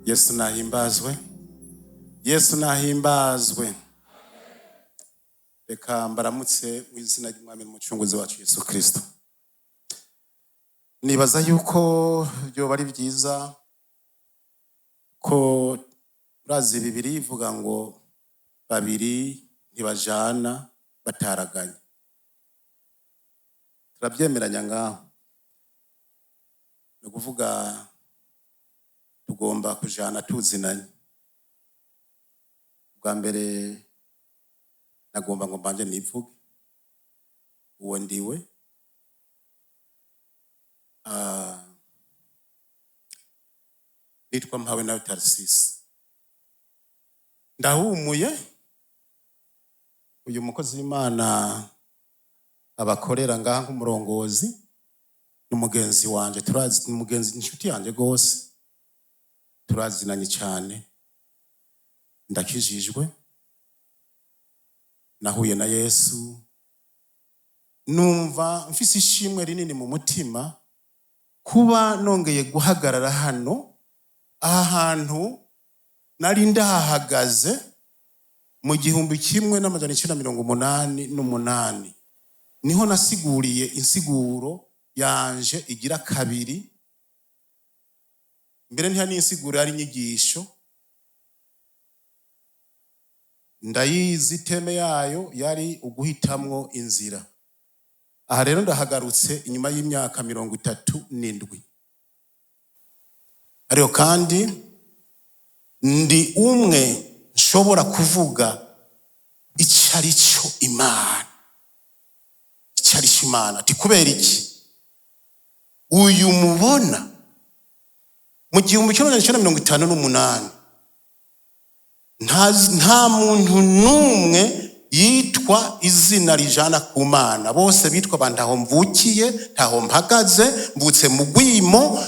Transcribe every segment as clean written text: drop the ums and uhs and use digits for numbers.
Yesu nahimbazwe, Yesu nahimbazwe. Reka mbaramutse mu izina ry'Umwami n'Umucunguzi wacu Yesu Kristo. Nibaza yuko byoba ari byiza ko urazi bibiri ivuga ngo babiri ntibajana bataraganye. Turabyemeranya ngaho, ni ukuvuga tugomba kujana tuzinanye. Bwa mbere nagomba ngo mbanje nivuge uwo ndiwe. Nitwa Mpawe nawe Tarsisi, ndahumuye. Uyu mukozi w'Imana abakorera ngaha nk'umurongozi ni umugenzi wanje, turazi, ni umugenzi, inshuti yanje gose, turazinanye cyane. Ndakijijwe, nahuye na Yesu, numva mfise ishimwe rinini mu mutima kuba nongeye guhagarara hano. Aha hantu nari ndahahagaze mu 1988, niho nasiguriye insiguro yanje igira kabiri. Mbere ntiya n'insiguro, yari inyigisho, ndayizi. Thème yayo yari uguhitamwo inzira. Aha rero ndahagarutse inyuma y'imyaka 37. Ariko kandi ndi umwe nshobora kuvuga icyo ari cyo Imana, icyo ari cyo Imana. Ati kubera iki? Uyu mubona mu 1958 nta muntu n'umwe yitwa izina rijana ku Mana. Bose bitwa ba ntaho mvukiye, ntaho mpagaze, mvutse mu gwimo,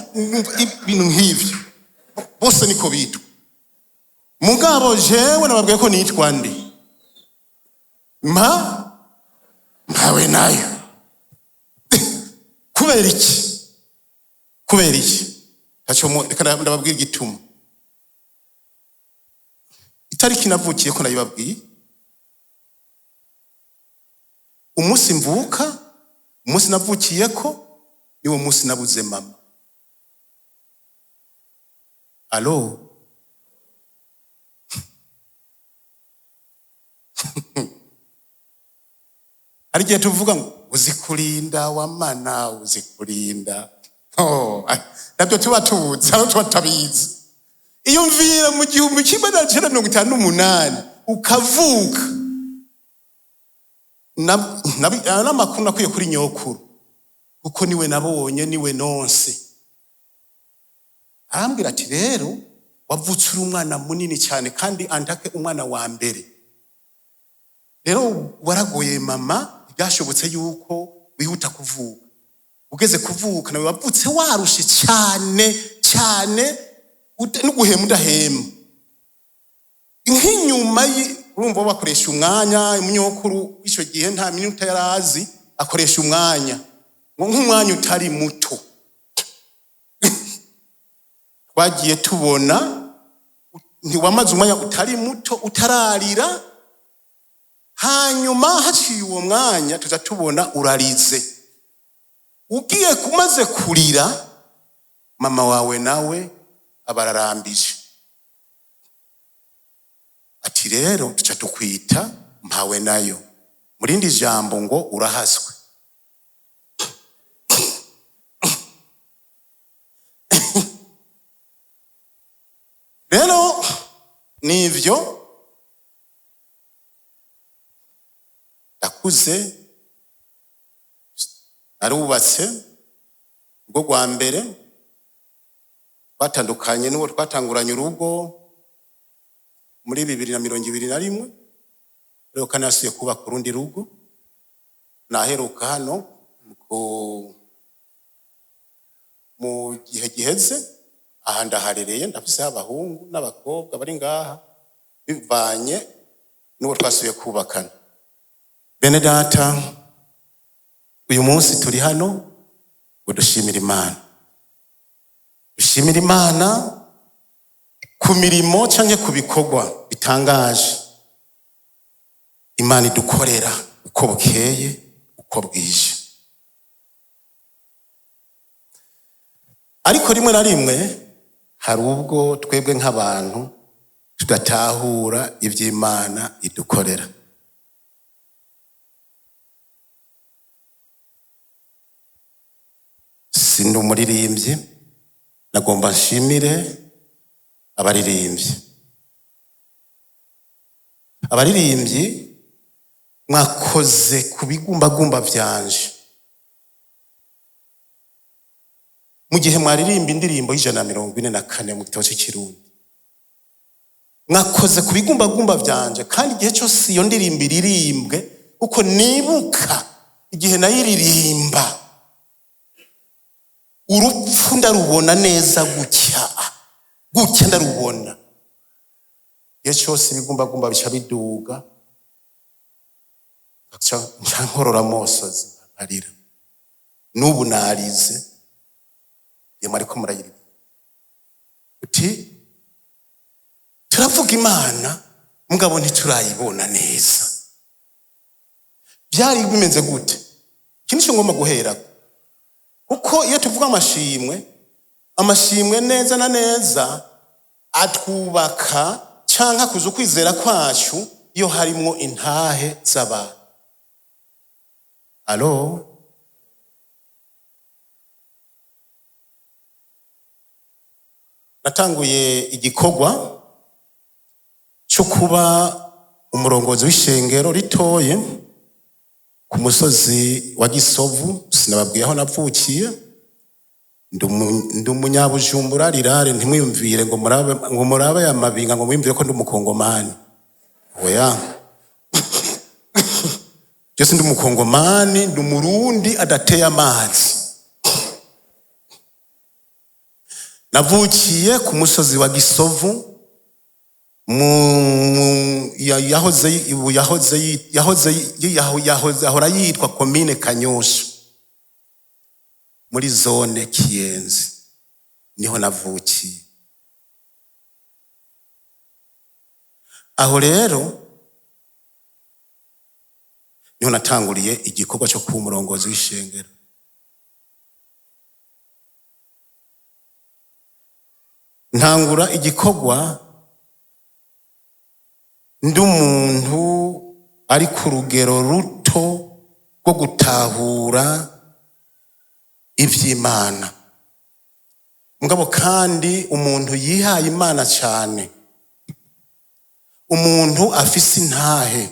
ibintu nk'ivyo, bose niko bitwa. Mugabo jewe nababwiye ko nitwa ndi Mpawe nayo. Kubera iki? Kubera iki? Ntaco reka ndababwira igituma. Itariki navukiye ko nayibabwiye, umunsi mvuka, umunsi navukiye ko niwo munsi nabuze mama. Alo, hari igihe tuvuga ngo uzi kurinda wamana, uzi kurinda. Oh, nabyo tuba tuzi, aho tuba tutabizi. Iyumvira mu 1958 ukavuka. Aya n'amakuru nakwiye kuri nyokuru, kuko niwe nabonye, niwe nonse. Arambwira ati rero wavutse uri umwana munini cyane, kandi andake umwana wa mbere. Rero waragoye mama, byashobotse yuko wihuta kuvuka. Ugeze kuvuka nawe wavutse warushe cyane cyane, n'uguhema udahema. Nk'inyuma urumva bakoresha umwanya, umunyokuru w'icyo gihe nta minota yari azi, akoresha umwanya ngo nk'umwanya utari muto. Twagiye tubona ntiwamaze umwanya utari muto utararira, hanyuma haciye uwo mwanya tuza tubona urarize. Ugiye kumaze kurira, mama wawe nawe abararambije, ati rero tuca tukwita Mpawe nayo. Mu rindi jambo ngo urahaswe. Rero nivyo, ndakuze, narubatse urwo rwa mbere, twatandukanye n'uwo twatanguranye urugo. Muri 2021 rero kandi nasubiye kubaka urundi rugo. Naheruka hano mu gihe giheze. Aha ndaharereye, ndafiseho abahungu n'abakobwa bari ngaha bivanye n'uwo twasubiye kubakana. Bene data, uyu munsi turi hano ngo dushimire Imana, dushimire Imana ku mirimo cyangwa ku bikorwa bitangaje Imana idukorera uko bukeye, uko bwije. Ariko rimwe na rimwe hari ubwo twebwe nk'abantu tudatahura iby'Imana idukorera. Sindi umuririmbyi, nagomba nshimire abaririmbyi. Abaririmbyi mwakoze ku bigumbagumba byanje mu gihe mwaririmba indirimbo y'144 mu gitabo cy'Ikirundi. Mwakoze ku bigumbagumba byanje, kandi igihe cyose iyo ndirimbo iririmbwe, kuko nibuka igihe nayiririmba, urupfu ndarubona neza gutya gutya, ndarubona. Igihe cyose ibigumbagumba bica biduga, nca nkorora amosozi nkarira. N'ubu narize iyo mwariko murayiririmba. Uti turavuga Imana, mugabo ntiturayibona neza. Byari bimeze gute? Iki nicyo ngomba guhera, kuko iyo tuvuga amashimwe, amashimwe neza na neza atwubaka canke akuza ukwizera kwacu iyo harimwo intahe z'abantu. Alo, natanguye igikorwa cyo kuba umurongozi w'ishengero ritoye ku musozi wa Gisovu. Sinababwiye aho navukiye, ndi umunyabujumbura rirare. Ntimwiyumvire ngo murabe aya mabinga ngo mwiyumvire ko ndi umukongomani. Oya, je ndi umukongomani, ndi umurundi adateye amazi. Navukiye ku musozi wa Gisovu yahoze ubu yahoze yahoze ahora yitwa komine Kanyosha, muri zone Kiyenzi, niho navukiye. Aho rero niho natanguriye igikorwa cyo kuba umurongozi w'ishengero. Ntangura igikorwa ndi umuntu ari ku rugero ruto rwo gutahura iby'Imana, mugabo kandi umuntu yihaye Imana cyane, umuntu afise intahe,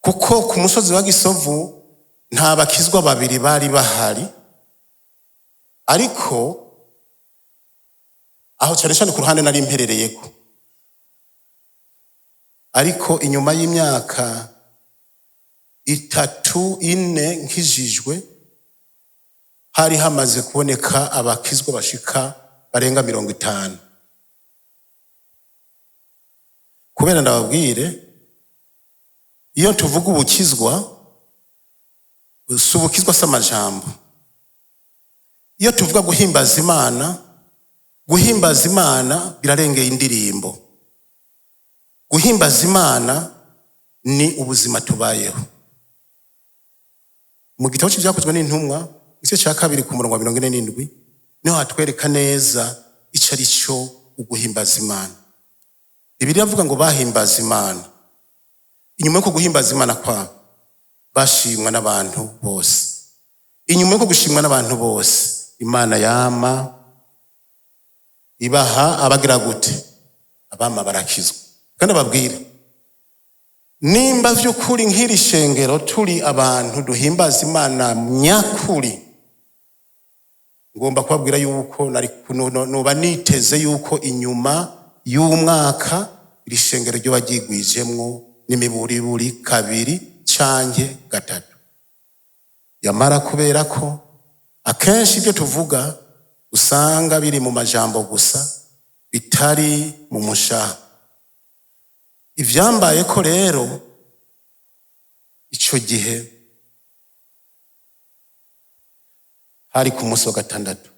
kuko ku musozi wa Gisovu nta bakizwa babiri bari bahari. Ariko aho cyane cyane ku ruhande nari mperereyeko. Ariko inyuma y'imyaka 3, 4 nkijijwe, hari hamaze kuboneka abakizwa bashika barenga 50. Kubera ndababwire, iyo tuvuga ubukizwa, si ubukizwa si amajambo. Iyo tuvuga guhimbaza Imana, guhimbaza Imana birarengeye indirimbo. Guhimbaza Imana ni ubuzima tubayeho. Mu gitabo cy'Ibyakozwe n'Intumwa, igice cya 2 ku murongo wa 47, niho hatwereka neza icyo ari cyo uguhimbaza Imana. Bibiliya avuga ngo bahimbaza Imana. Inyuma yo guhimbaza Imana kwabo, bashimwa n'abantu bose. Inyuma yo gushimwa n'abantu bose, Imana yama ibaha abagira gute? Abama barakizwa. Kandi ababwire, nimba vy'ukuri nk'iri shengero turi abantu duhimbaza Imana nyakuri, ngomba kubabwira yuko nari nuba niteze yuko inyuma y'umwaka Iri shengero ryo baryigwijemwo n'imiburiburi kabiri canke gatatu. Yamara kubera ko akenshi ibyo tuvuga usanga biri mu majambo gusa, bitari mu mushaha. Ivyambaye ko rero ico gihe hari ku munsi wa gatandatu,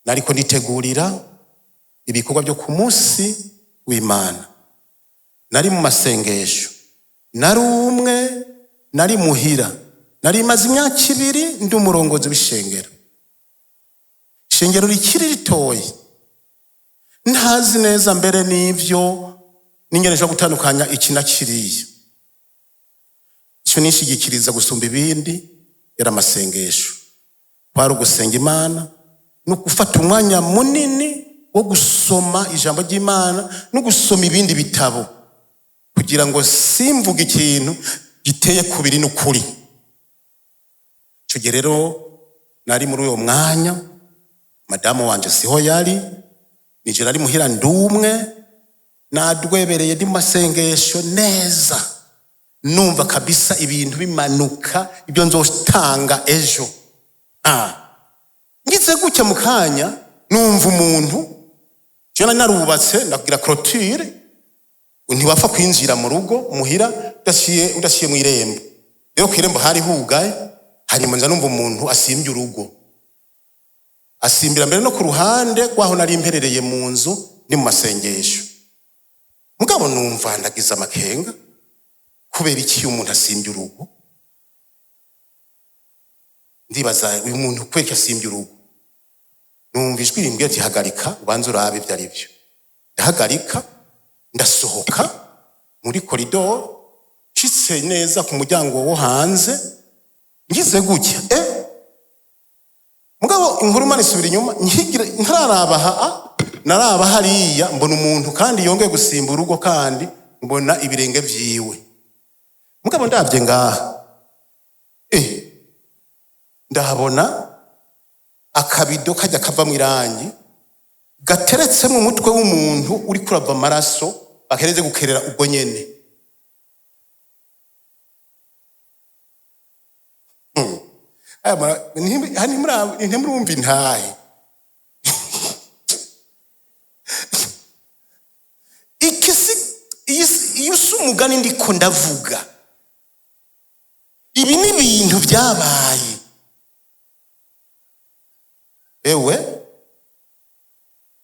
nariko nitegurira ibikorwa byo ku munsi w'Imana. Nari mu masengesho, nari umwe, nari muhira, nari maze imyaka 2 ndi umurongozi w'ishengero, ishengero rikiri ritoyi, ntazi neza mbere n'ivyo n'ingene nshobora gutandukanya iki na kiriya. Ico nishigikiriza gusumba ibindi yari amasengesho, kwari ugusenga Imana no gufata umwanya munini wo gusoma ijambo ry'Imana no gusoma ibindi bitabo, kugira ngo simvuge ikintu giteye kubiri n'ukuri. Ico gihe rero nari muri uwo mwanya, madamu wanje siho yari, nije nari muhira ndumwe, nadwebereye ndi mu masengesho neza, numva kabisa ibintu bimanuka, ibyo nzotanga ejo. Ngize gutya mu kanya numva umuntu, je nari narubatse ndakugira clôture, ntiwapfa kwinjira mu rugo muhira udaciye mu irembo. Rero ku irembo hari hugaye, hanyuma nza numva umuntu asimbye urugo, asimbira mbere no ku ruhande rwaho nari mperereye mu nzu ni mu masengesho. Mugabo numva ndagize amakenga, kubera iki umuntu asimbye urugo? Ndibaza uyu muntu kubera iki asimbye urugo. Numva ijwi rimbwira ati hagarika ubanze urabe ibyo ari byo. Ndahagarika, ndasohoka muri koridoro, nshitse neza ku muryango wo hanze, ngize gutya mugabo inkuru Imana isubira inyuma, ntararaba naraba hariya, mbona umuntu kandi yongeye gusimba urugo, kandi mbona ibirenge vyiwe. Mugabo ndavye ngaha ndahabona akabido kajya kavamwo irangi gateretse mu mutwe w'umuntu uri kurava amaraso, bakereze gukerera ubwo nyene. Ntimurumva intahe. Iki iyo si umugani ndiko ndavuga, ibi ni ibintu byabaye. Ewe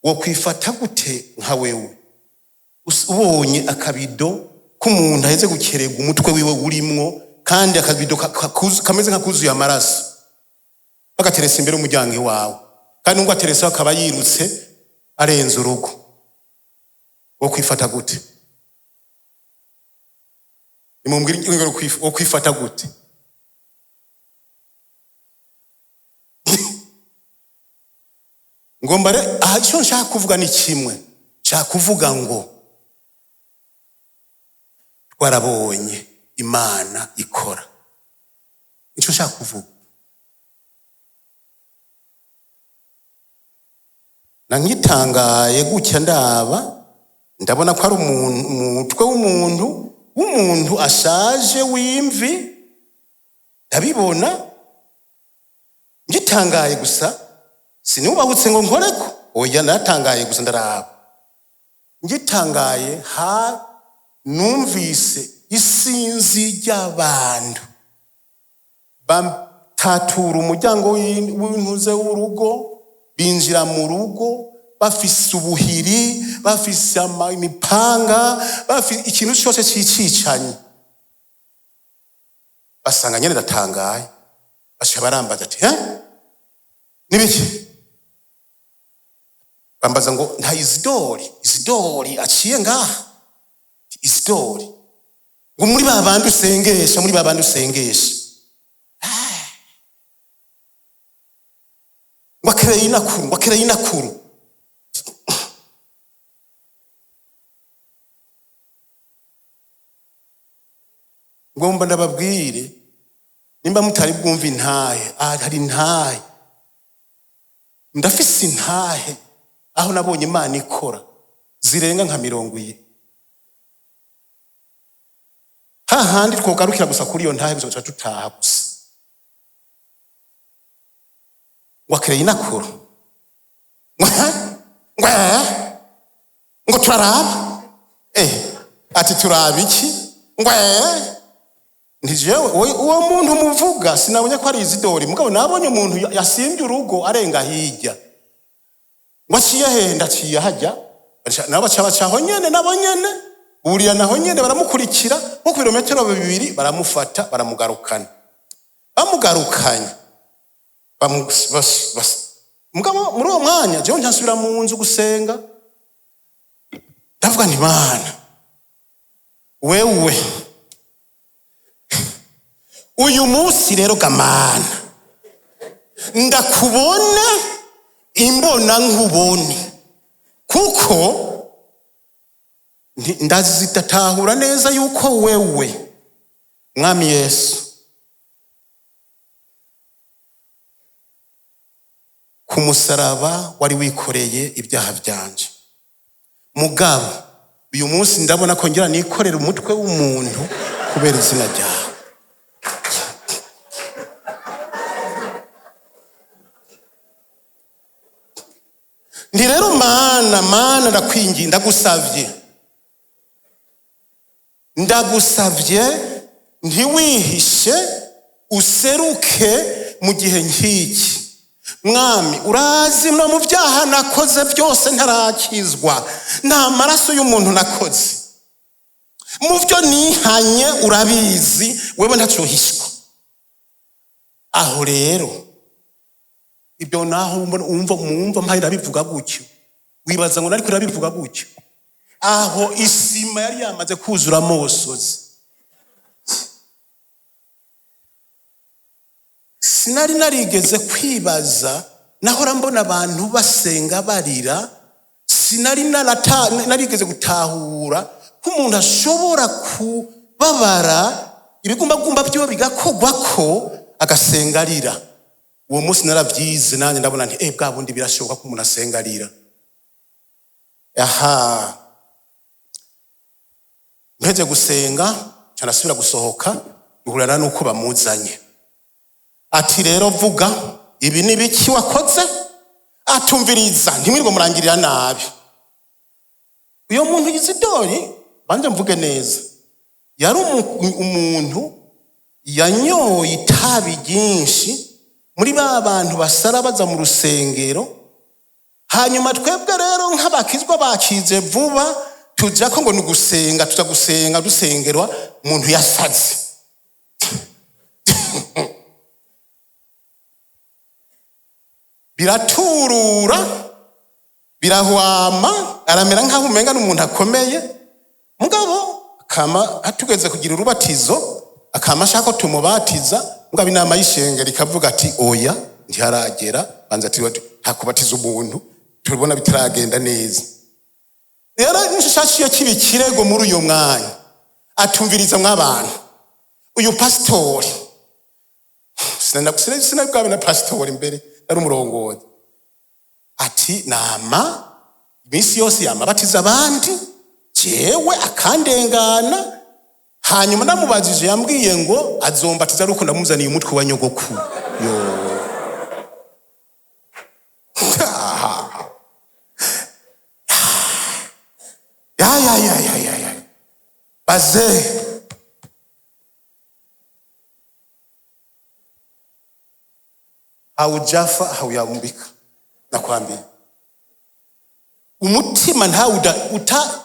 wo kwifata gute nka wewe ubonye akabido k'umuntu aheze gukererwa umutwe wiwe urimwo, kandi akabido kameze nka kuzuye amaraso, bagateresa imbere y'umuryango iwawe, kandi nubwo ateresa akaba yirutse arenze urugo, wo kwifata gute? Nimumbwire ingero wo kwifata gute? Ngomba aha icyo nshaka kuvuga ni kimwe, nshaka kuvuga ngo twarabonye Imana ikora. Icyo nshaka kuvuga, na nkitangaye gutya ndaba, ndabona ko ari umutwe w'umuntu ashaje w'imvi, ndabibona ngitangaye gusa, sinubahutse ngo nkoreko, oya natangaye gusa ndaraba. Ngitangaye numvise isinzi ry'abantu batatura umuryango w'intuze w'urugo, binjira mu rugo bafise ubuhiri, bafise imipanga, bafise ikintu cyose cicicanye. Basanga nyene ndatangaye, baca barambaza ati nibiki? Bambaza ngo nta Isidori aciye ngaha, Isidori ngo muri babandi usengesha, muri babandi usengesha, ngo akereye inakuru, ngo akereye inakuru. Ngomba ndababwire, nimba mutari bwumva intahe, hari intahe, ndafise intahe aho nabonye Imana ikora Zirenga nka 20. Hahandi twogarukira gusa kuri iyo ntahe gusa, tutaha gusa. Ngo akereye inakuru, ngo ngo ngo turaraba, ati turaba iki? Ngo ntijewe uwo muntu muvuga sinabonye ko ari Izidori, mugabo nabonye umuntu yasimbye urugo arenga hirya. Ngo aciye henda, aciye hajya. Nabo baca bacaho nyene, nabo nyene buriya naho nyene baramukurikira nko ku birometero 2, baramufata, baramugarukana. Bamugarukanye, mugabo muri uwo mwanya jewe ntasubira mu nzu gusenga. Ndavuga nti: "Mana, wewe uyu munsi rero gamana ndakubona imbona nkubone, kuko ndazitatahura neza yuko wewe Mwami Yesu ku musaraba wari wikoreye ibyaha byanje. Mugabo uyu munsi ndabona ko ngira nikorera umutwe w'umuntu kubera izina ryawe." Ndi rero Mana, Mana, ndakwingiye, ndagusavye, ndagusavye, ntiwihishe, useruke mu gihe nk'iki. Mwami, urazi no mu byaha nakoze byose ntarakizwa, nta maraso y'umuntu nakoze. Mu byo nihanye urabizi wewe, ntacohishwa. Aho rero ibyo naho wumva mwumva mpaye ndabivuga gutyo, wibaza ngo nariko ndabivuga gutyo. Aho isima yari yamaze kuzura amosozi. Sinari narigeze kwibaza, nahora mbona abantu basenga barira, sinari narigeze gutahura ko umuntu ashobora kubabara, ibigumbagumba byiwe bigakogwa ko agasenga arira. Uwo munsi naravyize nanjye, ndabona nti bwa bundi birashoboka ko umuntu asenga arira. Aha mpeze gusenga, nca gusohoka, duhurana nuko bamuzanye. Ati: "Rero vuga, ibi ni biki wakoze?" Atumviriza, ntimwirirwe murangirira nabi uyo muntu Izidori. Banje mvuge neza, yari umuntu yanyoye itabi ryinshi, muri ba bantu basara baza mu rusengero. Hanyuma twebwe rero nk'abakizwa bakize vuba, tuja ko ngo ni ugusenga, tuja gusenga, dusengerwa umuntu yasaze. Biraturura, birahwama, aramera nk'aho umenga n'umuntu akomeye. Mugabo akama atugeze kugira urubatizo, akama ashaka ko tumubatiza. Mugabo inama y'ishengero ikavuga ati: "Oya, ntiharagera, banza nta kubatiza umuntu tubona bitaragenda neza." Rero nishashi iyo kiba ikirego muri uyo mwanya, atumviriza mw'abantu, uyu pasitori, sinabwabe na pasitori mbere, nari umurongozi, ati nama iminsi yose yama abatiza abandi, jewe akandengana. Hanyuma namubajije, yambwiye ngo azombatiza ari uko ndamuzaniye umutwe wa nyogokuru. Yo ya ya ya ya ya ya, baze haujafa hauyaumbika. Nakwambia umutima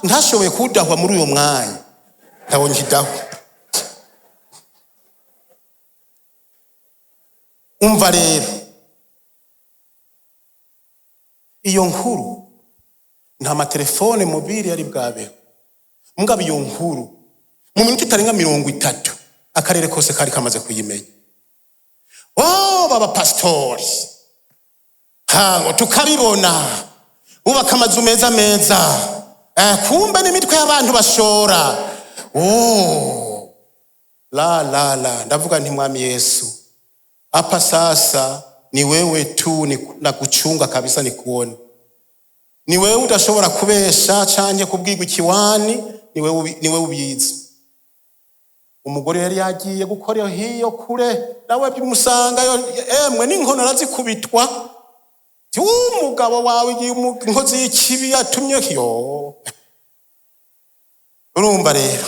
ntashoboye kuwudahwa muri uyo mwanya, ntawo nkidahwa. Umva rero iyo nkuru, nta matelefone mobile yari bwabeho, mugabo iyo nkuru mu minota itarenga 30 akarere kose kari kamaze kuyimenya. Oh, baba pasitori hango tukabibona bubaka amazu meza meza, kumbe n'imitwe y'abantu bashora. Oh la la la, ndavuga nti: "Mwami Yesu, hapa sasa ni wewe tu, ni na kuchunga kabisa, nikuone." Ni wewe udashobora kubesha canke kubwirwa ikiwani, ni wewe ubizi. Umugore yari yagiye gukora hiyo kure, nawe bimusanga emwe n'inkono arazikubitwa. Ti umugabo wawe igihe inkozi y'ikibi yatumye yo. Urumva rero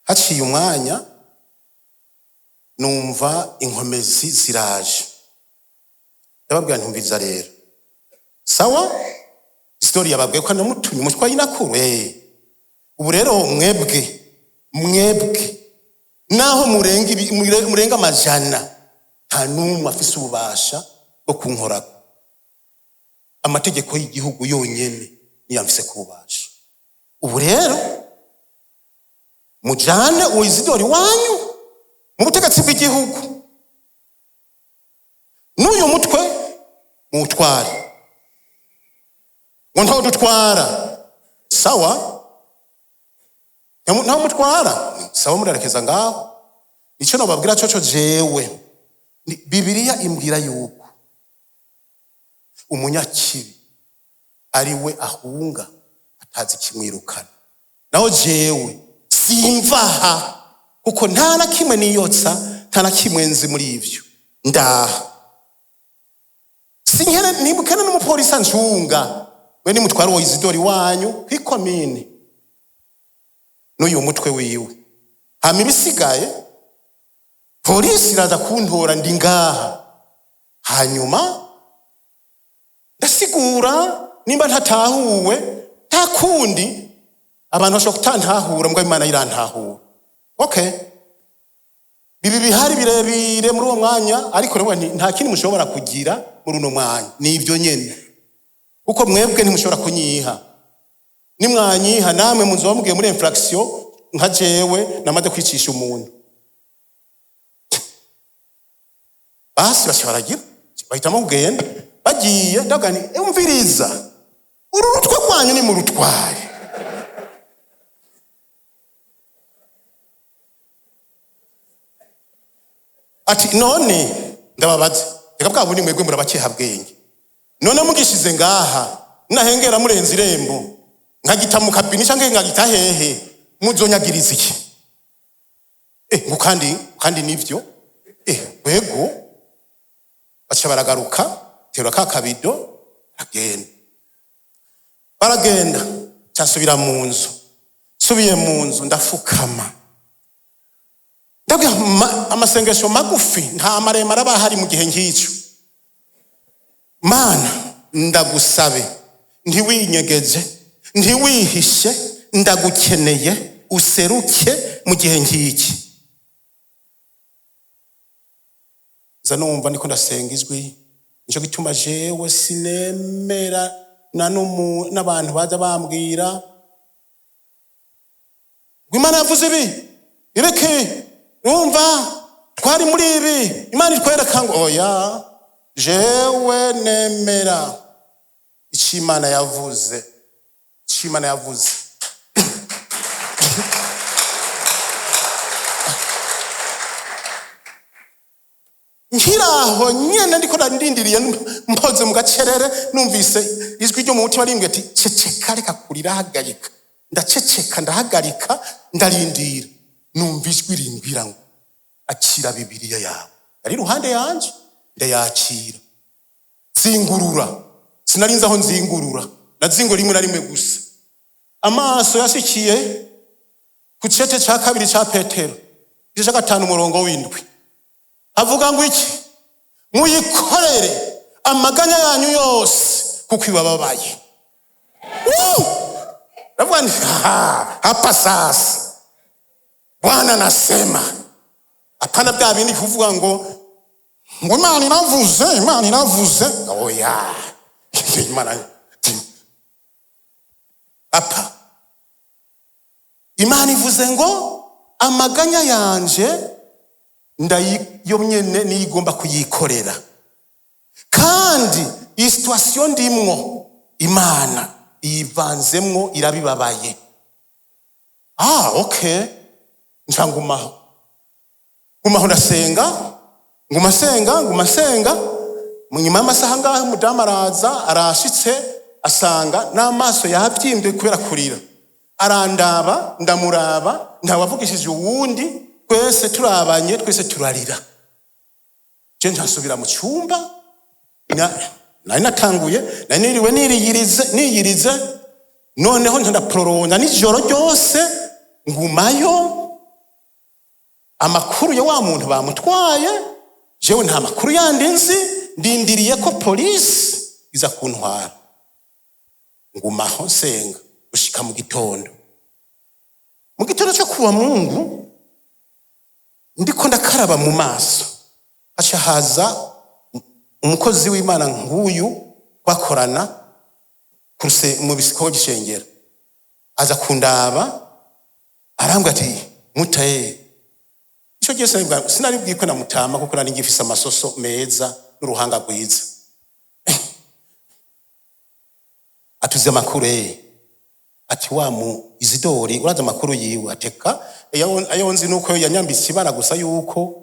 haciye umwanya numva inkomezi ziraje. Ndababwira ntumviza rero, sawa isitori yababwiye ko namutumye umutwe w'inakuru. Ubu rero mwebwe naho murenga amajana, nta n'umwe afise ububasha bwo kunkorako. Amategeko y'igihugu yonyene niyo amfise ku bubasha. Ubu rero mujane uwo Isidori wanyu mu butegetsi bw'igihugu, n'uyu mutwe muwutware. Ngo ntawo dutwara, sawa, ntawo mutwara, sawa, murarekeza ngaho. Icyo nababwira coco jewe, Bibiliya imbwira yuko umunyakibi ari we ahunga atazi ikimwirukana, naho jewe simvaha kuko nta na kimwe niyotsa, nta na kimwe nzi muri ivyo. Ndaha sinkene nibukene n'umupolisi anjunga, we nimutwara uwo Isidori wanyu kw'ikomine n'uyu mutwe wiwe, hama ibisigaye polisi iraza kuntora, ndi ngaha. Hanyuma ndasigura nimba ntatahuwe, nta kundi abantu bashobora kutantahura, mbwa Imana irantahura. Okay, bibi bihari birebire muri uwo mwanya, ariko rero nta kindi mushobora kugira muri uno mwanya, ni ibyo nyene, kuko mwebwe ntimushobora kunyiha. Nimwanyiha namwe muzoba mugiye muri infraction nka jewe namaze kwicisha umuntu. Basi baca baragira bahitamo kugenda. Bagiye ndavuga nti umviriza, uru rutwe rwanyu ni murutware. Ati none ndababaza, reka bwa bundi mwebwe murabakeha bwenge, none mugishize ngaha nahengera murenze irembo nkagita mu kabini canke nkagita hehe, muzonyagiriza iki? Ngo kandi nivyo. Wego baca baragaruka, terura ka kabido baragenda. Baragenda cyasubira mu nzu. Subiye mu nzu ndafukama, ndabwira amasengesho magufi, nta maremare aba ahari mu gihe nk'icyo. Mana ndagusabe, ntiwinyegeje, ntiwihishe, ndagukeneye, useruke mu gihe nk'iki. Nza numva ndiko ndasenga ijwi, nico gituma jewe sinemera na n'abantu baza bambwira ngo Imana yavuze ibi ibiki, numva twari muri ibi, Imana itwereka ngo oya, jewe nemera icyo Imana yavuze, icyo Imana yavuze. Nkiraho nyene ndiko ndindiriye mpoze mu gacerere, numvise ijwi ryo mu mutima rimbwira ati ceceka, reka kurira, hagarika. Ndaceceka, ndahagarika, ndarindira, numva ijwi rimbwira ngo akira Bibiliya yawe, ari iruhande yanje, ndayakira, zingurura. Sinarinzi aho nzingurura, nazingura rimwe na rimwe gusa. Amaso yashikiye ku cete ca kabiri ca Petero igice ca 5 umurongo w'indwi, avuga ngo iki: muyikorere amaganya yanyu yose kuko ibababaye. Ndavuga nti hapa sasa Bwana nasema, hapana bya bindi kuvuga ngo Imana iravuze, Imana iravuze, oya Imana apa, Imana ivuze ngo amaganya yanje ndayo nyene niyo igomba kuyikorera, kandi iyi situation ndimwo Imana iyivanzemwo irabibabaye. Okay, nca ngumaho, ngumaho ndasenga, nguma senga, nguma senga. Nyuma y'amasaha ngaho umudamu araza, arashitse, asanga n'amaso yavyimbye kubera kurira. Arandaba, ndamuraba, ntawavugishije uwundi, twese turabanye, twese turarira. Je ntasubira mu cyumba. Nari natanguye, nari niriwe niriyirize niyirize, noneho ndaproronda nijoro ryose ngumayo. Amakuru ya wa muntu bamutwaye, jewe nta makuru yandi nzi, ndindiriye ko polisi iza kuntwara. Ngumaho nsenga gushika mu gitondo. Mu gitondo cyo kuwa Mungu, ndiko ndakaraba mu maso, haca haza umukozi w'Imana nk'uyu twakorana mu bikorwa by'ishengero, aza kundaba, arambwira ati: "Mutaye." Icyo gihe sinari bwikwe na mutama, kuko nari ngifise amasoso meza n'uruhanga rwiza. Atuze amakuru ati: "Wa mu Izidori, uraza amakuru yiwe?" Ateka ayo nzi nuko yanyambitse ibara gusa yuko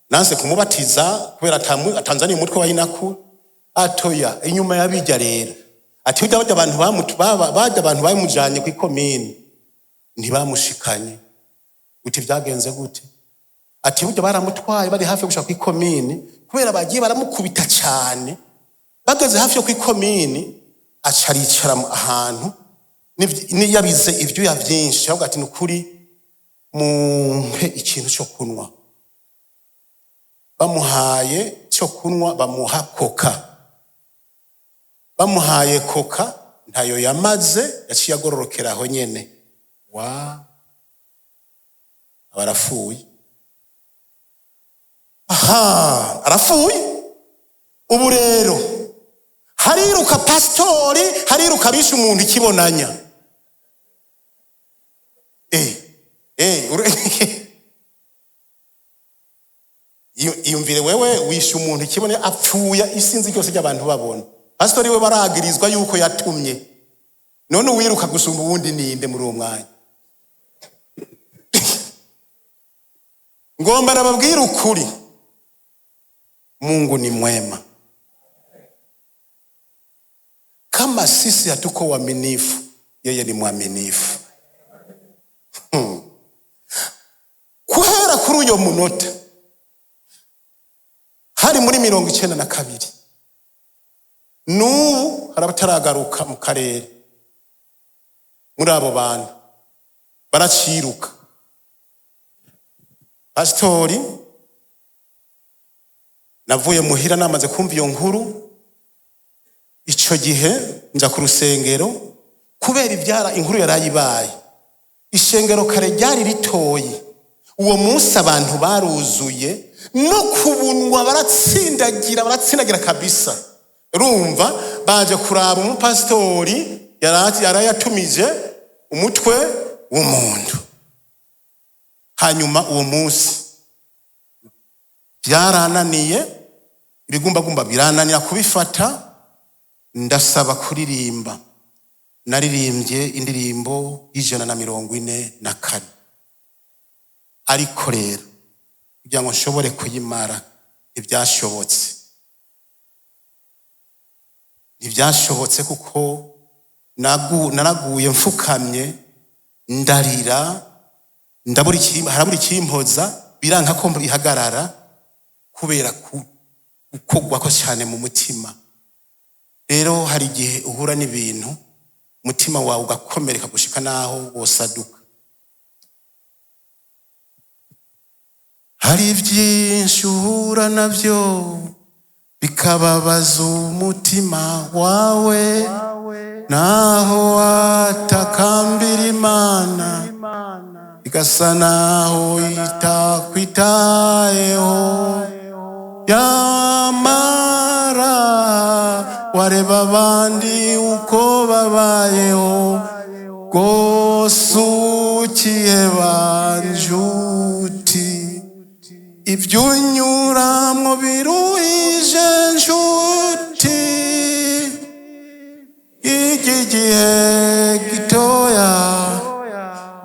nanse kumubatiza kubera atanzaniye umutwe wa inaku. Atoya inyuma yabijya rero, ati ujya bajya abantu bajya abantu bamujanye ku ikomine ntibamushikanye. Uti byagenze gute? Ati burya baramutwaye bari hafi yo gushika ku ikomini, kubera bagiye baramukubita cyane, bageze hafi yo ku ikomini aca aricara ahantu, niyabize ibyuya byinshi, ahubwo ati: "Nukuri mumpe ikintu cyo kunywa." Bamuhaye cyo kunywa, bamuha Coca. Bamuhaye Coca ntayo yamaze, yaciye agororokera aho nyene, wa aba arapfuye. Aha arapfuye. Ubu rero hariruka pasitori, hariruka bishe umuntu ikibonanya. Iyumvire wewe wishe umuntu ikibone, apfuye, isinzi ryose ry'abantu babona. Pasitori we baragirizwa yuko yatumye. None uwiruka gusumba uwundi ninde muri uwo mwanya? Ngomba nababwira ukuri, Mungu ni mwema. Kama sisi hatuko waaminifu, yeye ni mwaminifu. Guhera kuri uyo munota, hari muri 92, n'ubu hari abataragaruka mu karere. Muri abo bantu baraciruka. Pasitori, navuye muhira namaze kumva iyo nkuru. Ico gihe nja ku rusengero, kubera ibyara inkuru yarayibaye. Ishengero kare ryari ritoyi, uwo munsi abantu baruzuye no kubunwa, baratsindagira, baratsindagira kabisa. Urumva baje kuraba umupasitori yarayatumije umutwe w'umuntu. Hanyuma uwo munsi byarananiye, ibigumbagumba birananira kubifata, ndasaba kuririmba. Naririmbye indirimbo y'144, ariko rero kugira ngo nshobore kuyimara ntibyashobotse, ntibyashobotse, kuko naraguye mfukamye, ndarira, ndabura harabura ikimpoza, biranka ko bihagarara kubera gukogwa ko cyane mu mutima. Rero hari igihe uhura n'ibintu, umutima wawe ugakomereka gushika naho wosaduka. Hari byinshi uhura nabyo bikababaza umutima wawe, naho watakambira Imana igasa naho itakwitayeho. Yamara wareba abandi uko babayeho, rwose ukiheba njuti. Ibyo unyuramwo biruhije nshuti, iki gihe gitoya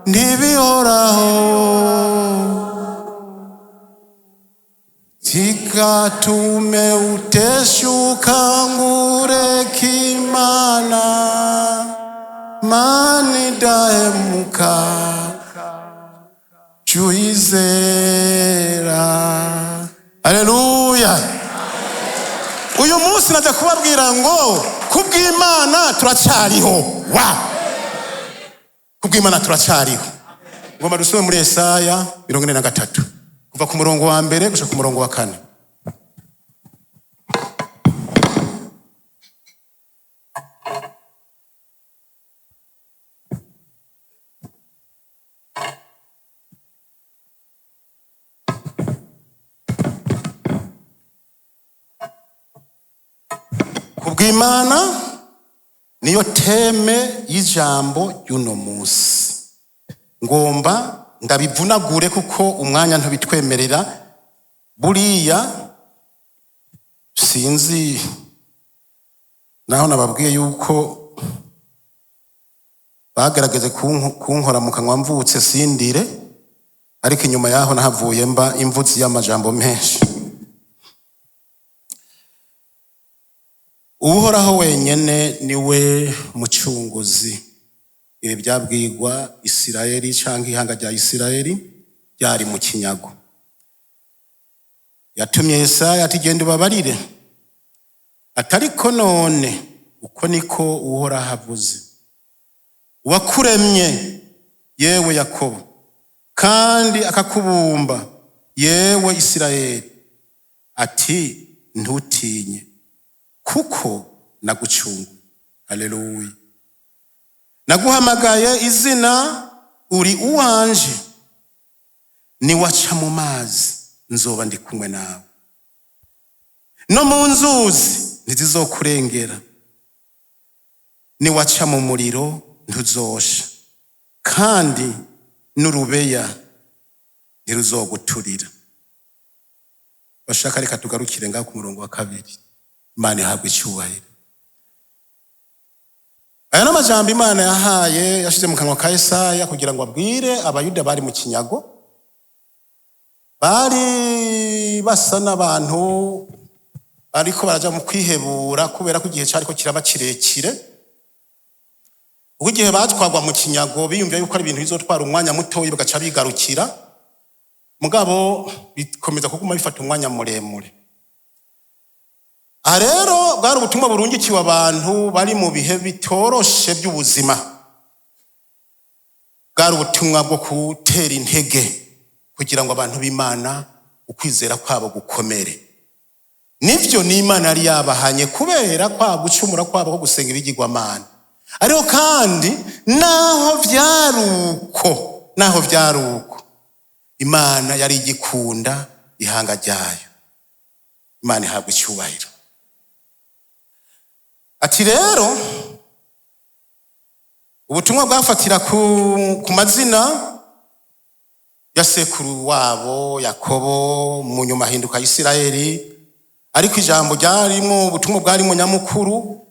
ntibihoraho. Kikatume uteshuka. Haguruka ngureke Imana, Mana idahemuka, jya. Haleluya! Uyu munsi najya kubabwira ngo kubw'Imana turacyariho, wa kubw'Imana turacyariho. Ngomba dusome muri Yesaya 43, kuva ku murongo wa mbere gushika ku murongo wa kane. Kubw'Imana niyo thème y'ijambo ry'uno munsi. Ngomba ndabivunagure kuko umwanya ntubitwemerera. Buriya sinzi naho nababwiye yuko bagerageze kunkora mu kanwa mvutse sindire, ariko inyuma yaho nahavuye mba imvutsi y'amajambo menshi. Uhoraho wenyene niwe mucunguzi. Ibi byabwirwa Isirayeli cyangwa ihanga rya Isirayeli ryari mu kinyago. Yatumye Yesaya ati: "Genda ubabarire." Atariko none uko niko Uhoraho avuze, uwakuremye, yewe Yakobo, kandi akakubumba, yewe Isirayeli, ati: "Ntutinye, kuko nagucunguye." Haleluya! "Naguhamagaye izina, uri uwanje. Niwaca mu mazi, nzoba ndi kumwe nawe, no mu nzuzi ntizizokurengera. Niwaca mu muriro, ntuzosha, kandi n'urubeya ntiruzoguturira." Bashaka reka tugarukire ngaho ku murongo wa kabiri. Imana ihabwa icyubahiro. Aya ni amajambo Imana yahaye, yashize mu kanwa ka Yesaya kugira ngo abwire Abayuda bari mu kinyago, bari basa n'abantu ariko baraja mu kwihebura kubera ko igihe cyariko kiraba kirekire. Ubwo igihe batwagwa mu kinyago, biyumviye yuko ari ibintu bizotwara umwanya mutoyi bagaca bigarukira, mugabo bikomeza kuguma bifata umwanya muremure. Aha rero bwari ubutumwa burungikiwe abantu bari mu bihe bitoroshe by'ubuzima. Bwari ubutumwa bwo gutera intege kugira ngo abantu b'Imana ukwizera kwabo gukomere. Nibyo, n'Imana yari yabahanye kubera kwa gucumura kwabo ko gusenga ibigirwamana, ariko kandi naho byari uko, Imana yari igikunda ihanga ryayo. Imana ihabwa icyubahiro. Ati rero ubutumwa bwafatira ku mazina ya sekuru wabo Yakobo, mu nyuma ahinduka Isirayeli. Ariko ijambo ryarimo ubutumwa bwarimo nyamukuru,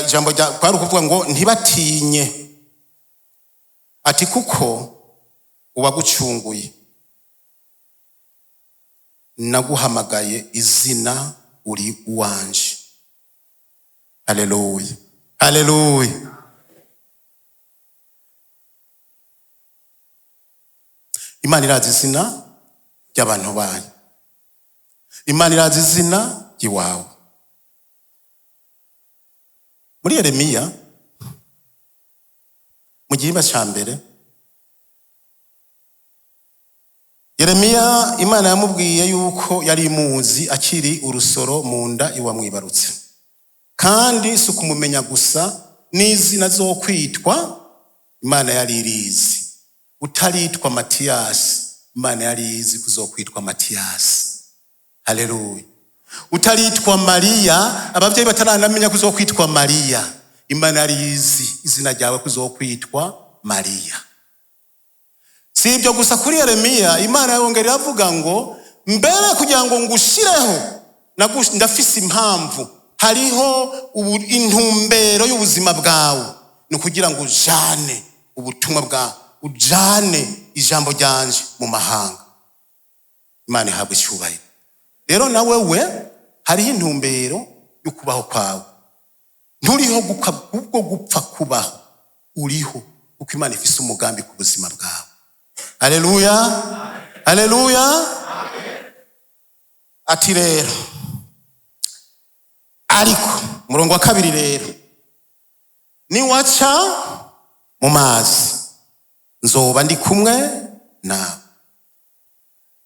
ijambo kwari ukuvuga ngo ntibatinye. Ati kuko uwagucunguye, naguhamagaye izina, uri uwanje. Haleluya, haleluya! Imana irazi izina ry'abantu bayo. Imana irazi izina ry'iwawe. Muri Yeremiya mu gihimba cya mbere, Yeremiya Imana yamubwiye yuko yari imuzi akiri urusoro mu nda iwamwibarutse, kandi si ukumumenya gusa, n'izina zo kwitwa Imana yari irizi. Utaritwa Matiyasi, Imana yari izi kuzokwitwa Matiyasi. Haleluya! Utaritwa Mariya, ababyeyi bataranamenya kuzokwitwa Mariya, Imana yari izi izina ryawe kuzokwitwa Mariya. Si ibyo gusa, kuri Yeremiya Imana yongera iravuga ngo mbere kugira ngo ngushireho, ndafise impamvu, hariho intumbero y'ubuzima bwawe, ni ukugira ngo ujane ubutumwa bwawe, ujane ijambo ryanje mu mahanga. Imana ihabwa icyubahiro. Rero nawe we hariho intumbero. y'ukubaho kwawe. Nturiho kubwo gupfa kubaho, uriho kuko Imana ifise umugambi ku buzima bwawe. Haleluya, haleluya. Ati rero, ariko umurongo wa 2 rero, niwaca mu mazi nzoba ndi kumwe nawe.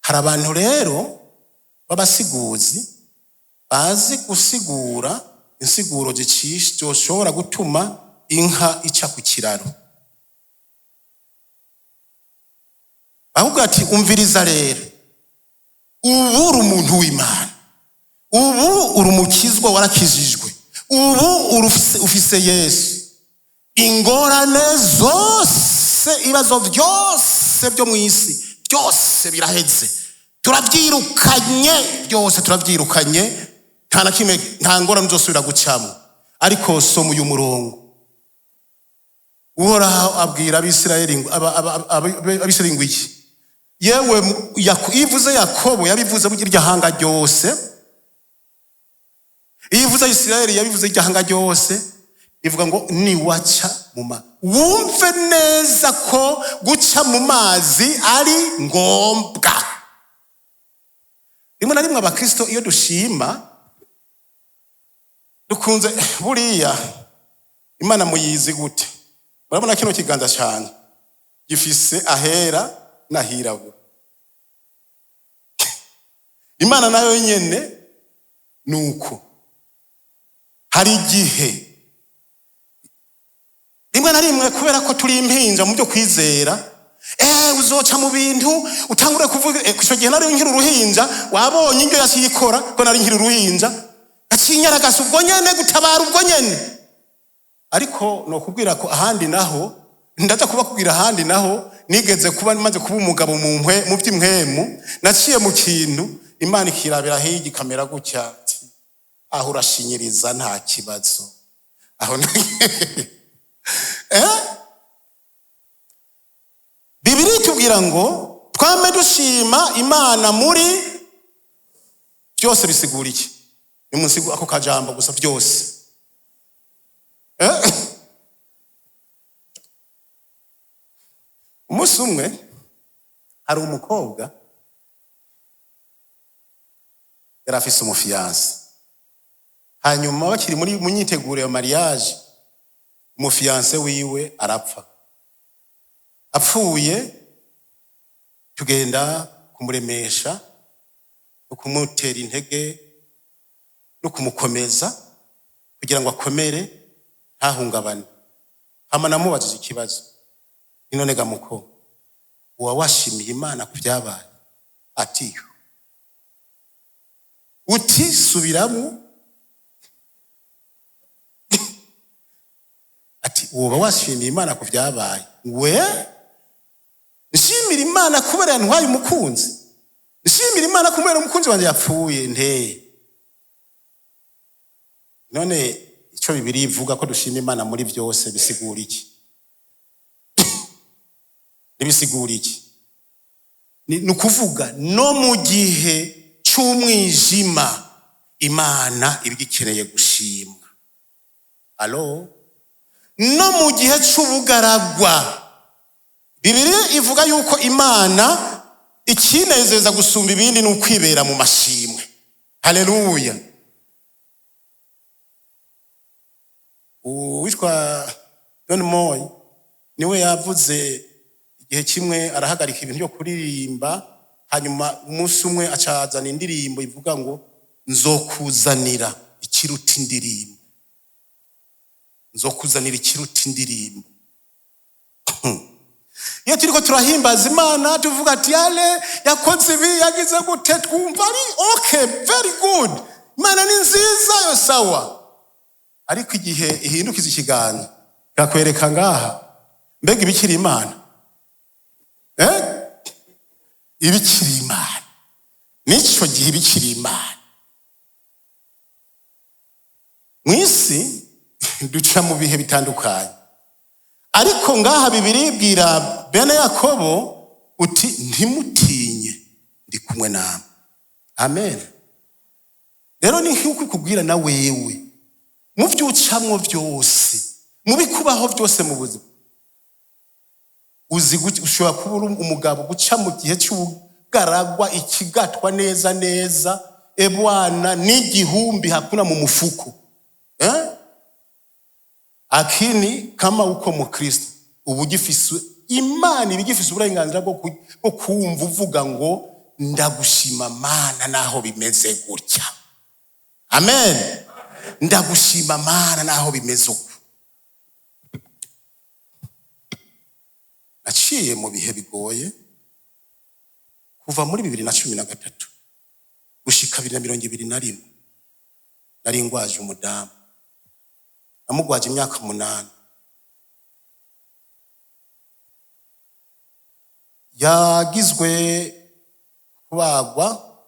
Hari abantu rero b'abasiguzi bazi gusigura insiguro zishobora gutuma inka ica ku kiraro. Ahubwo ati umviriza rero, ubu uri umuntu w'Imana, ubu uri umukizwa warakijijwe, ubu ufise Yesu. Ingorane zose, ibibazo byose byo mu isi byose biraheze, turabyirukanye byose, turabyirukanye, nta na kimwe, nta ngorane uzosubira gucamo. Ariko soma uyu murongo. Uhoraho abwira Abisirayeli ngo Abisirayeli ngo iki? Yewe, ivuze Yakobo yabivuze iryo hanga ryose, ivuze Isirayeli yabivuze iryo hanga ryose, ivuga ngo niwaca mu mazi. Wumve neza ko guca mu mazi ari ngombwa. Rimwe na rimwe abakristo iyo dushima dukunze, buriya Imana muyizi gute? Murabona kino kiganza cyane gifise ahera n'ahirabura. Imana nayo nyene nuko hari igihe rimwe na rimwe, kubera ko turi impinja mu byo kwizera, uzoca mu bintu utangure kuvuga. Ico gihe nari nkiri uruhinja, wabonye indyo yacikora ko nari nkiri uruhinja, acinyaragasa ubwo nyene, gutabara ubwo nyene. Ariko nokubwira ko ahandi naho ndaza kubakubwira, ahandi naho nigeze kuba maze kuba umugabo mu mpwe mu by'impwemu, naciye mu kintu Imana ikirabira hirya ikamera gutya, aho urashinyiriza nta kibazo aho. Bibiliya itubwira ngo twame dushima Imana muri byose. Bisigura iki? Nimunsigu ako kajambo gusa, byose. Umunsi umwe hari umukobwa yari afise umufiyanse, hanyuma bakiri muri mu myiteguro ya mariage, umufiyanse wiwe arapfa. Apfuye tugenda kumuremesha no kumutera intege no kumukomeza kugira ngo akomere ntahungabane. Hama namubajije ikibazo, none ga muko, uwa washimiye Imana ku byabaye? Ati uti subiramo, ati uba washimiye Imana ku byabaye? We nshimira Imana kubera yantwaye umukunzi, nshimira Imana kubera umukunzi wanjye yapfuye nteye. None icyo Bibiliya ivuga ko dushima Imana muri byose bisigura iki? Nibisigura iki? Ni ukuvuga no mu gihe cy'umwijima Imana iba igikeneye gushimwa. Alo, no mu gihe cy'ubugaragwa Bibiliya ivuga yuko Imana ikinezeza gusumba ibindi ni ukwibera mu mashimwe. Haleluya. Uwitwa Don Moy niwe yavuze igihe kimwe arahagarika ibintu byo kuririmba, hanyuma umunsi umwe acazana indirimbo ivuga ngo nzokuzanira ikiruta indirimbo, nzokuzanira ikiruta indirimbo. Iyo turiko turahimbaza Imana tuvuga ati yale yakoze ibi, yagize gute, twumva ari okay, very good, Imana ni nziza yo sawa. Ariko igihe ihindukiza ikiganza ikakwereka ngaha, mbega ibikiri Imana, ibikiri Imana nico gihe ibikiri Imana. Mw'isi duca mu bihe bitandukanye, ariko ngaha Bibiliya ibwira bene Yakobo uti ntimutinye, ndi kumwe namwe. Amen. Rero ni nk'uko ikubwira na wewe mu byo ucamwo byose, mu bikubaho byose mu buzima. Uzi ushobora kuba uri umugabo guca mu gihe cy'ubugaragwa, ikigatwa neza neza, ebwana n'igihumbi hakuna mu mufuko, eh? Akini kama uko mu Kristo uba ugifise Imana, iba igifise uburenganzira bwo kumva uvuga ngo ndagushima Mana naho bimeze gutya. Amen. Ndagushima Mana naho bimeze uko. Naciye mu bihe bigoye kuva muri 2013 gushika 2021. Nari ngwaje umudamu, namugwaje imyaka 8. Yagizwe kubagwa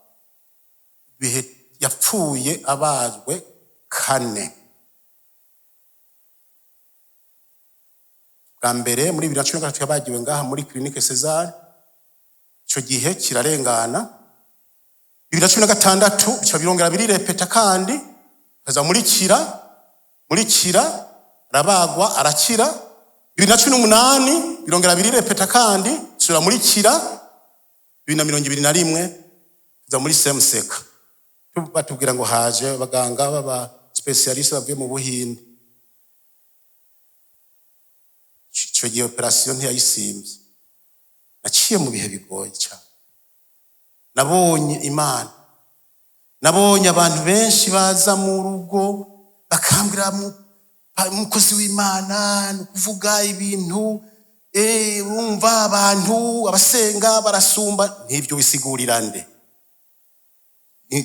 bihe, yapfuye abazwe 4. Bwa mbere muri 2013 yabagiwe ngaha muri clinique César, ico gihe kirarengana. 2016 bica birongera birirepeta kandi kaza muri Kira arabagwa arakira. 2018 birongera birirepeta kandi sura muri Kira. 2021 kaza muri Semseka, batubwira ngo haje abaganga baba specialiste bavuye mu Buhinde. Ico gihe operation ntiyayisimbye. Naciye mu bihe bigoye cyane. Nabonye Imana, nabonye abantu benshi baza mu rugo bakambwira umukozi w'Imana ni ukuvuga ibintu, urumva abantu abasenga barasumba. Nk'ibyo bisigurira nde?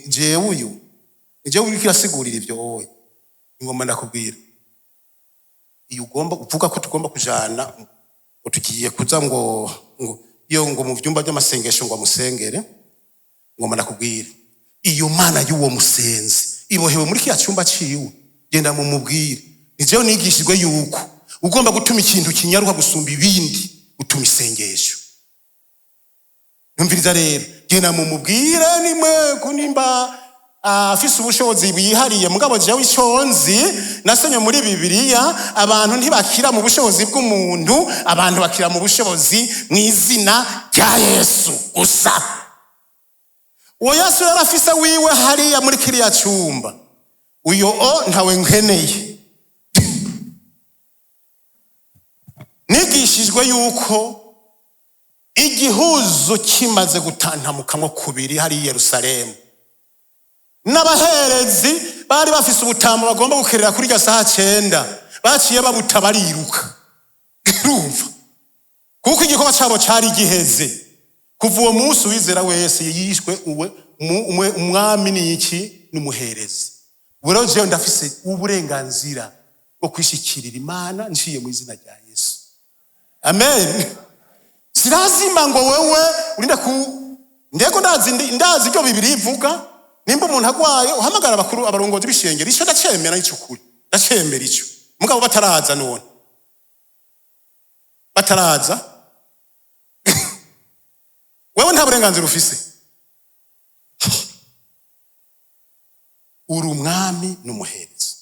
Jewe uyu ni jewe uriko irasigurira ibyo wowe. Ingoma ndakubwira, iyo ugomba uvuga ko tugomba kujana ngo tugiye kuza ngo iyo ngo mu vyumba by'amasengesho ngo amusengere, ngoma ndakubwira iyo Mana y'uwo musenzi ibohewe muri kiya cyumba ciwe, genda mu mubwire. Ni jewe nigishijwe yuko ugomba gutuma ikintu kinyaruka gusumba ibindi, utuma isengesho. Numviriza rero, genda mu mubwire nimwe kunimba afise ubushobozi bwihariye. Mugabo jewe ico nzi nasomye muri Bibiliya, abantu ntibakira mu bushobozi bw'umuntu, abantu bakira mu bushobozi mu izina rya Yesu gusa. Uwo Yesu yari afise wiwe hariya muri kiriya cyumba, uyo o ntawe nkeneye. Nigishijwe yuko igihuzu kimaze gutantamukamwo kubiri hari i Yerusalemu, n'abaherezi bari bafise ubutamba bagomba gukerera kuri irya saha 9, baciye babuta bariruka. Urumva, kuko igikorwa cabo cari giheze. Kuva uwo munsi uwizera wese yishwe umwami ni iki? N'umuherezi. Rero jewe ndafise uburenganzira bwo kwishikirira Imana nciye mu izina rya Yesu. Amen. Sirazima ngo wewe urinda ku ndego, ndazi ibyo Bibiliya ivuga. Nimba umuntu agwaye uhamagara abakuru abarongozi b'ishengero, ico ndacemera, ico kuri ndacemera ico. Mugabo bataraza none bataraza, wewe nta burenganzira ufise. Uri umwami n'umuherezi.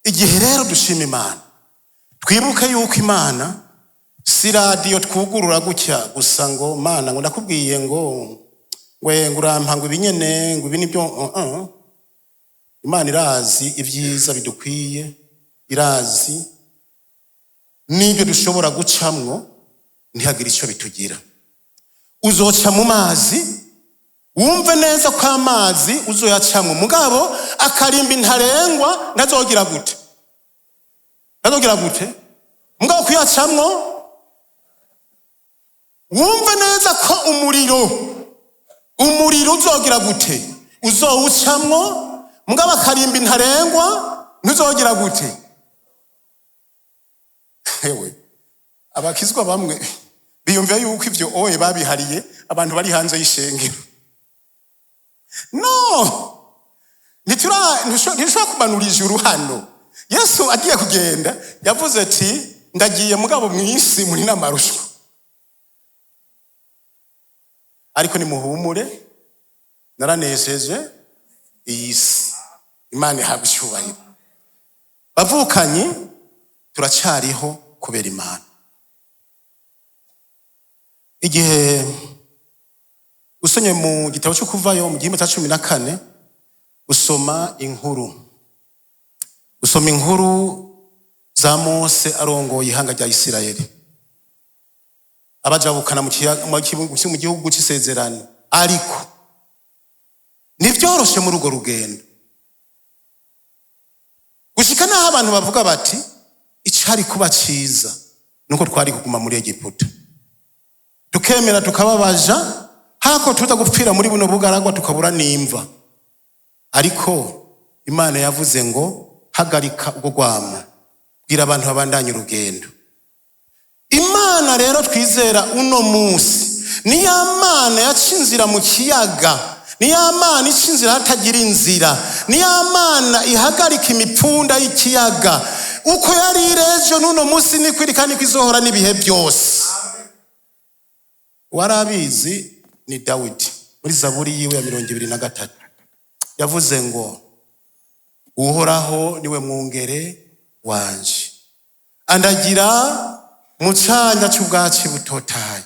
Igihe rero dushima Imana, twibuke yuko Imana si radiyo twugurura gutya gusa ngo Mana ngo ndakubwiye ngo we ngo urampa ngo ibinyene ngo ibi nibyo. Imana irazi ibyiza bidukwiye, irazi n'ibyo dushobora gucamwo ntihagire icyo bitugira. Uzoca mu mazi, wumve neza ko amazi uzoyacamwo, mugabo akarimbi ntarengwa ntazogira gute, ntazogira gute, mugabo kuyacamwo wumve neza ko umuriro uzogira gute, uzowucamwo, mugabo akarimbi ntarengwa ntuzogira gute. Ewe abakizwa bamwe biyumvira yuko ivyo oye babihariye abantu bari hanze y'ishengero. No, ntitushobora kumanura ijuru hano. Yesu agiye kugenda yavuze ati ndagiye mugabo mw'isi muri n'amarushwa, ariko nimuhumure Naranesheje iyi si. Imana ihabwa icyubahiro. Bavukanye, turacyariho kubera Imana. Igihe usomye mu gitabo cyo Kuvayo mu gihimba cya 14, usoma inkuru, usoma inkuru za Mose arongoye ihanga rya Isirayeli, abajabukana mu gihugu cy'isezerano. Ariko ntibyoroshe muri urwo rugendo, gushika n'aho abantu bavuga bati: "Icari kuba ciza nuko twari kuguma muri Egiputa, tukemera tukababaja, hako tuza gupfira muri buno bugaragwa, tukabura n'imva." Ariko Imana yavuze ngo: "Hagarika ubwo rwamo, bwira abantu babandanye urugendo." Imana rero twizera uno munsi ni ya Mana yaca inzira mu kiyaga, ni ya Mana ica inzira hatagira inzira, ni ya Mana ihagarika imipfunda y'ikiyaga. Uko yari iri ejo, n'uno munsi niko iri, kandi ko izohora n'ibihe byose. Warabizi ni Dawidi muri Zaburi yiwe ya 23 yavuze ngo: "Uhoraho niwe mwungere wanje, andagira mu canya cy'ubwatsi butotahaye."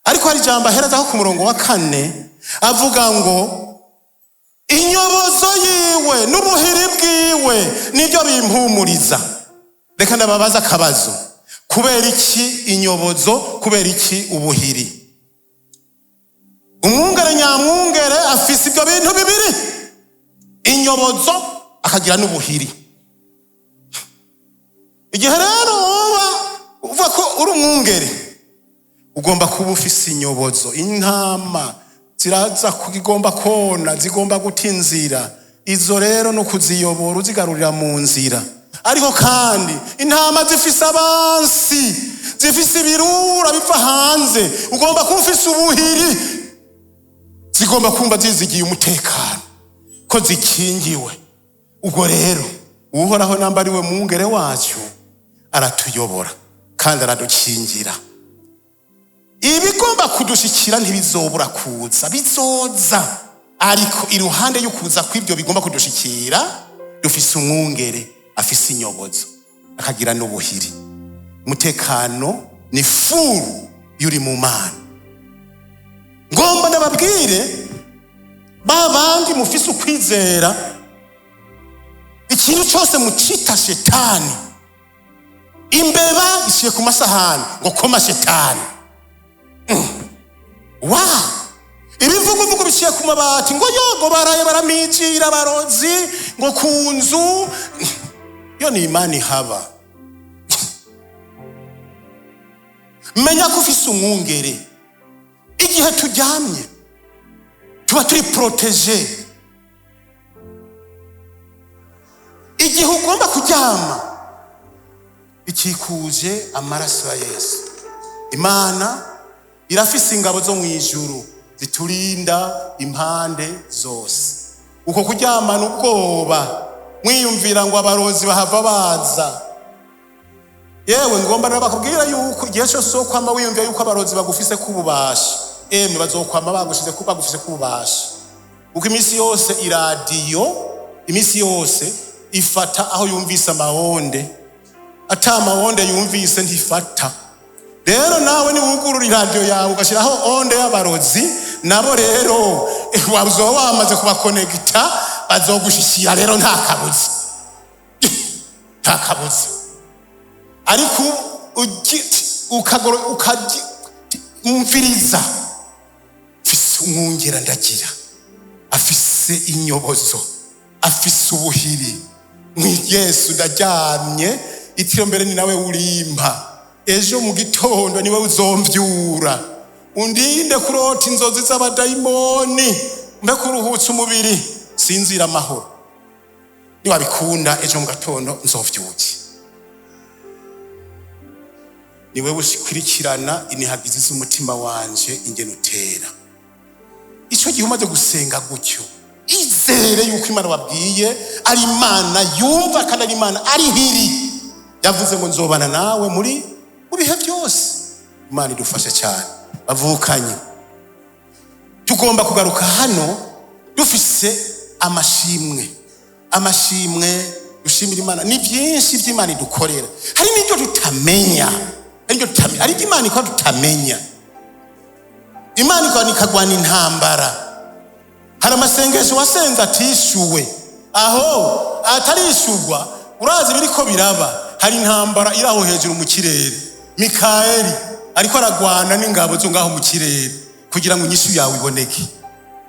Ariko hari ijambo aherezaho ku murongo wa 4, avuga ngo: "Inyobozo yiwe n'ubuhiri bwiwe nibyo bimpumuriza." Reka ndababaza akabazo: kubera iki inyobozo? Kubera iki ubuhiri? Umwungere nyamwungere afise ibyo bintu bibiri, inyobozo akagira n'ubuhiri. Igihe rero woba uvuga ko uri umwungere, ugomba kuba ufise inyobozo. Intama ziraza kugomba kona, zigomba guta inzira. Izo rero no kuziyobora uzigarurira mu nzira. Ariko kandi intama zifise abansi, zifise ibirura biva hanze. Ugomba kuba ufise ubuhiri. Zigomba kumva zizigiye umutekano, ko zikingiwe. Ubwo rero Uhoraho namba ari we mwungere wacu, aratuyobora kandi aradukingira. Ibigomba kudushikira ntibizobura kuza, bizoza. Ariko iruhande y'ukuza kw'ibyo bigomba kudushikira, dufise umwungere afise inyobozo akagira n'ubuhiri. Umutekano ni furu yuri mu Mana. Ngomba ndababwire ba bandi mufise ukwizera, ikintu cyose mucita shetani. Imbeba ishiye ku masahani, ngo koma shetani. Wa ibivuguvugu biciye ku mabati, ngo yogo baraye baramijira abarozi ngo ku nzu yo ni Imana ihaba. Menya ko ufise umwungere. Igihe turyamye tuba turi protégé. Igihe ugomba kuryama ikikuje amaraso ya Yesu. Imana irafise ingabo zo mu ijuru ziturinda impande zose. Uko kuryamana ubwoba mwiyumvira ngo abarozi bahava baza, yewe ngomba nabakubwira yuko igihe cyose wo kwama wiyumvira yuko abarozi bagufise k'ububasha, emwe bazokwama bagushize ku bagufise k'ububasha, kuko iminsi yose iradiyo, iminsi yose ifata aho yumvise amahonde. Ata mahonde yumvise ntifata. Rero nawe niwugurura iradiyo yawe ugashyiraho onde y'abarozi, nabo rero wazoba wamaze kubakonegita, bazogushishira rero, nta kabuza, nta kabuza. Ariko ukagumviriza: mfise umwungera ndagira, afise inyobozo, afise ubuhiri. Yesu ndaryamye, itiro mbere ni nawe urimpa. Ejo mu gitondo niwe uzomvyura, undinde kurota inzozi z'abadayimoni, mbe kuruhutsa umubiri, sinzira amahoro. Niwabikunda ejo mu gatondo nzovyuke. Ni wewe ukurikirana inihagizi z'umutima wanje ingene utera. Icyo gihe umaze gusenga gutyo, izere yuko Imana wabwiye ari Imana yumva, kandi ari Imana ari hiri. Yavuze ngo: "Nzobana nawe muri mu bihe byose." Imana idufashe cyane, bavukanye. Tugomba kugaruka hano dufise amashimwe, amashimwe dushimira Imana. Ni byinshi by'Imana idukorera, hari n'ibyo tutamenya, hari n'ibyo tutamenya, hari ibyo Imana ikora tutamenya. Imana ikora ikagwana intambara. Hari amasengesho wasenze atishyuwe, aho atarishurwa urazi biriko biraba. Hari intambara iri aho hejuru mu kirere, Mikayeli ariko aragwana n'ingabo zo ngaho mu kirere kugira ngo inyishu yawe iboneke.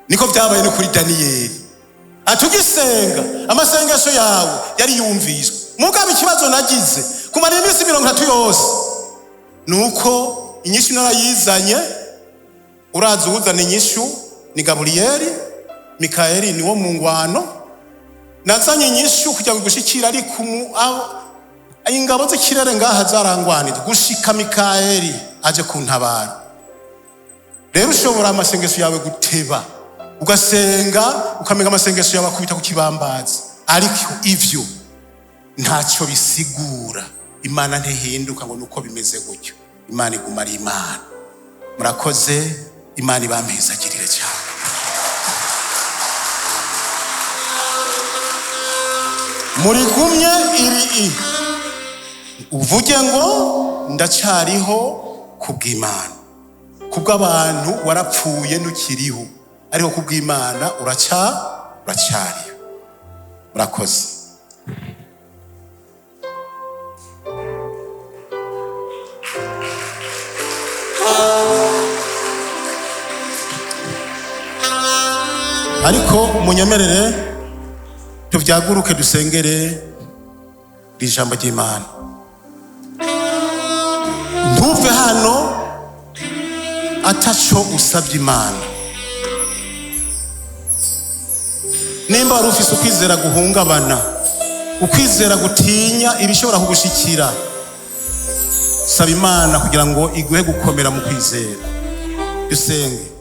Niko byabaye no kuri Daniyeli. Atugisenga, amasengesho yawe yari yumviswe, mugabo ikibazo nagize kumara iminsi 30 yose nuko inyishu narayizanye. Urazi uwuzana inyishu ni Gaburiyeli, Mikayeli niwo mu ngwano. Nazanye inyishu kugira ngo gushikira, ariko ingabo z'ikirere ngaha zarangwanije gushika Mikayeli aje kuntabara. Rero ushobora amasengesho yawe guteba, ugasenga ukamenya amasengesho yawe akubita ku kibambazi, ariko ivyo ntacyo bisigura. Imana ntihinduka ngo nuko bimeze gutyo, Imana iguma ari Imana. Murakoze, Imana ibampezagirire cyane. Murigumye iri i uvuge ngo ndacyariho kubw'Imana. Kubw'abantu warapfuye ntukiriho, ariko kubw'Imana uracyariho. Murakoze. Ariko munyemerere tubyaguruke dusengere iri jambo ry'Imana. Ntuve hano ataco usabye Imana. Nimba wari ufise ukwizera guhungabana, ukwizera gutinya ibishobora kugushikira, saba Imana kugira ngo iguhe gukomera mu kwizera. Dusenge.